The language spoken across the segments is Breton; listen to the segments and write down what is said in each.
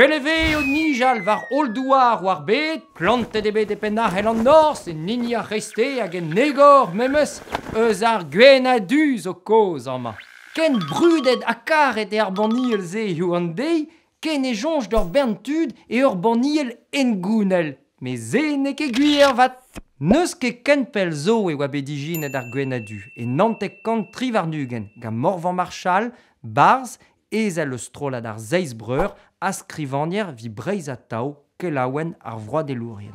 Gwell e vez o nijal war holl douar war bed, plantet eo bet e penn-ahel an norzh, en hini ar c'hreisteiz hag en egor memes, eus ar gwenn-ha-du zo kaoz amañ. Ken brudet ha karet eo ar banniel-se hiziv an deiz, ken e soñj d'ur bern tud eo ur banniel hengounel. Met se n'eo ket gwir avat. N'eus ket ken pell zo e oa bet ijinet ar gwenn-ha-du, e 1923, gant Morvan Marchal, barzh, ezel eus strollad ar Seiz Breur ha skrivagner evit Breiz Atao, kelaouenn ar vroadelourien.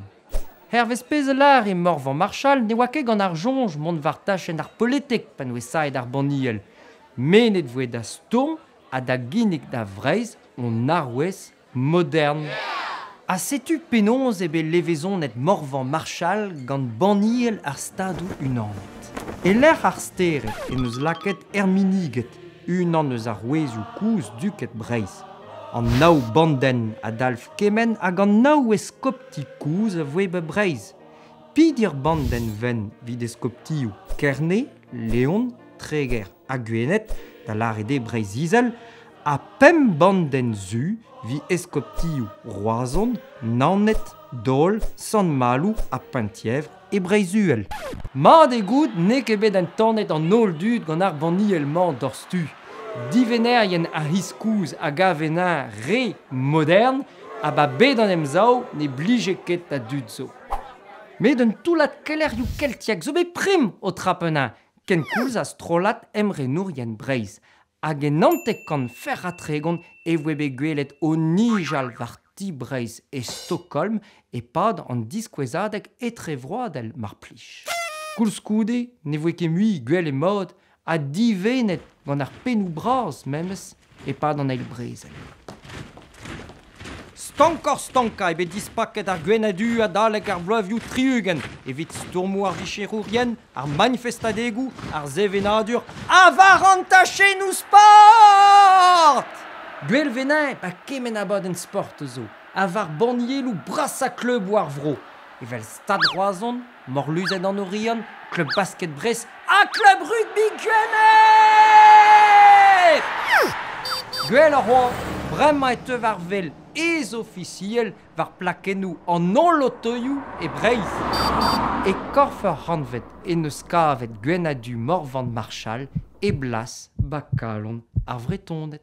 Hervez pezh a lâre Morvan Marchal ne oa ket gant ar soñj mont war tachenn ar politik pa n'oe saet ar banniel. Mennet voe da stourm ha da ginnig da Vreizh hon arouez modern. Ha setu penaos eo bet levezonet Morvan Marchal gant banniel ar Stadoù-Unanet. E-lec'h ar stered en deus lakaet Erminiged, unan eus arouezioù kozh duked Breizh. An nav bandenn a dalv kement hag an nav eskopti kozh a voe ba Breizh. Peder bandenn wenn evit eskoptioù Kerne, Leon, Treger ha Gwened, da lâret eo Breizh-Izel, ha pemp bandenn zu evit eskoptioù Roazhon, Naoned, Dol, Sant-Maloù ha Penthièvre e Breizh-Uhel. Mat eo goût n'eo ket bet entanet an holl dud gant ar banniel-mañ doc'htu. Divennerien ar c'hiz kozh a gav ennañ re modern ha ba bed an Emsav ne blije ket da dud zo. Met un toullad kelec'hioù keltiek zo bet prim o trapenañ, kenkoulz ha strollad emrenourien Breizh. Hag en 99 e voe bet gwelet o nijal war ti Breizh e Stockholm e-pad an diskouezadeg etrevroadel mar plij. Koulskoude ne voe ket mui gwell e mod ha divennet gant ar pennoù bras memes e-pad an Eil Brezel. Stankoc'h-stankañ eo bet dispaket ar gwenn-ha-du adalek ar bloavezhioù 60 evit stourmoù ar vicherourien, ar manifestadegoù, ar sevenadur ha war an tachennoù sport! Gwell 'vez ba kement abadenn sport zo ha war bannieloù brasañ kluboù ar vro, evel Stad Roazhon, Morluzenn an Oriant, Klub Basket Brest ha Klub Rugby Gwened! Gwelloc'h oa, bremañ e teu war wel ez-ofisiel war plakennoù an holl otoioù e Breizh. E korf ur c'hantved en deus kavet Gwenn-ha-Du Morvan Marchal e blas ba kalon ar Vretoned.